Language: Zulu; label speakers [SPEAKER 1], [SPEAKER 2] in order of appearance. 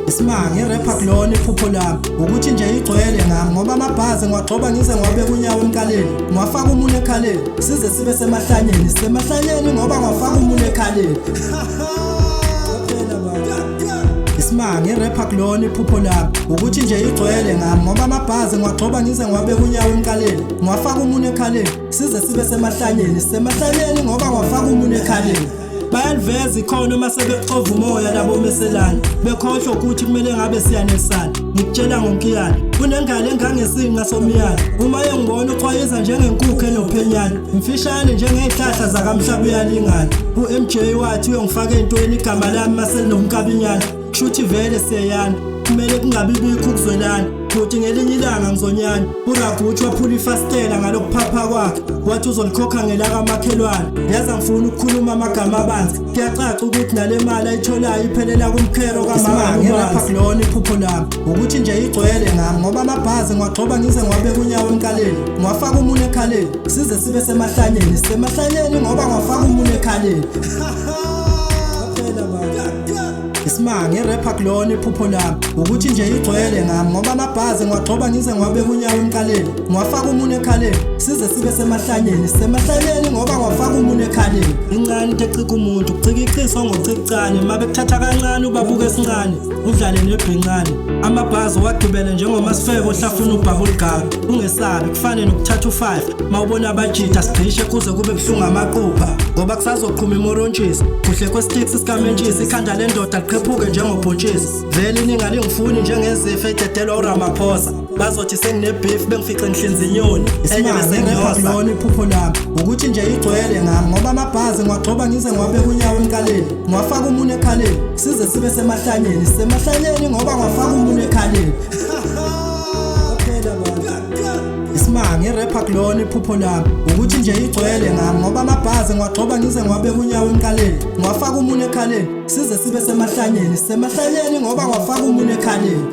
[SPEAKER 1] Isimanga irepha kulona iphupho lami ukuthi nje igcwele ngami ngoba amabhazi ngiwagxoba ngize ngiwabeka unyawo emqaleni, ngiwafaka umunwe ekhaleni size sibe semahlanyeni, semahlanyeni ngoba ngiwafaka umunwe ekhaleni. Isimanga irepha kulona iphupho lami ukuthi nje igcwele ngami ngoba amabhazi ngiwagxoba ngize ngiwabeka unyawo emqaleni, ngiwafaka umunwe ekhaleni size sibe semahlanyeni, semahlanyeni ngoba ngiwafaka umunwe ekhaleni. Bayaliveza ikhono uma sebexova umoya labo meselane, bekhohlwa ukuthi kumele ngabe siyanesana. Ngikutshela ngonkiyana unengalo engangesinqa somiyana, uma engibona uxwayiza njengenkukhu enophenyana, mfishane njengey'hlahla zakamhlaba uyalingana. U-MJ wathi uyongifaka ey'ntweni igama lami maselinomkabinyana, kushuthi vele siyeyana, kumele kungabi bikho ukuzwelana. Futhi ngelinye ilanga ngizonyana uRaguchi waphula ifasitela ngalokuphapha kwakhe, wathi uzolikhokha ngelakamakhelwane. Yazi angifuni ukukhuluma amagama abanzi, kuyacaca ukuthi nale mali ayitholayo iphelela kumkhero kamama. Kulona iphupho lami ukuthi nje igcwele ngami ngoba amabhazi ngiwagxoba ngize ngiwabeka unyawo emqaleni, ngiwafaka umunwe ekhaleni size sibe semahlanyeni, semahlanyeni ngoba ngiwafaka umunwe ekhaleni. Isimanga irepha kulona iphupho lami ukuthi nje igcwele ngami ngoba amabhazi ngiwagxoba ngize ngiwabeka unyawo emqaleni, ngiwafaka umunwe ekhaleni size sibe semahlanyeni, semahlanyeni ngoba ngiwafaka umunwe ekhaleni. Incane into ecika umuntu kucika iqiswa ngocicane, uma bekuthatha kancane ubabuka esincane udlale nebhincane. Amabhazi wagibele njengomasifebo ohlafuna ububble gum, ungesabi kufane nokuthatha u5 mawubona abajita sigqishe kuze kube buhlungu amaqupha ngoba kusazoqhuma imorontshisi kuhle kwesticks sikamentshisi, ikhanda lendoda liqhephuke njengobhontshisi. Vele iningi alingifuni njengezifo ededelwa uRamaphosa, bazothi senginebeef bengifice ngihlinza inyoni enye bese ngiyosa. Iphupho lami ukuthi nje igcwele ngami ngoba amabhazi ngiwagxoba ngize ngiwabeka unyawo emqaleni, ngiwafaka umunwe ekhaleni size sibe semahlanyeni, semahlanyeni ngoba ngiwafaka umunwe ekhaleni. Isimanga irepha kulona iphupho lami ukuthi nje igcwele ngami ngoba amabhazi ngiwagxoba ngize ngiwabeka unyawo emqaleni, ngiwafaka umunwe ekhaleni size sibe semahlanyeni, semahlanyeni ngoba ngiwafaka umunwe ekhaleni.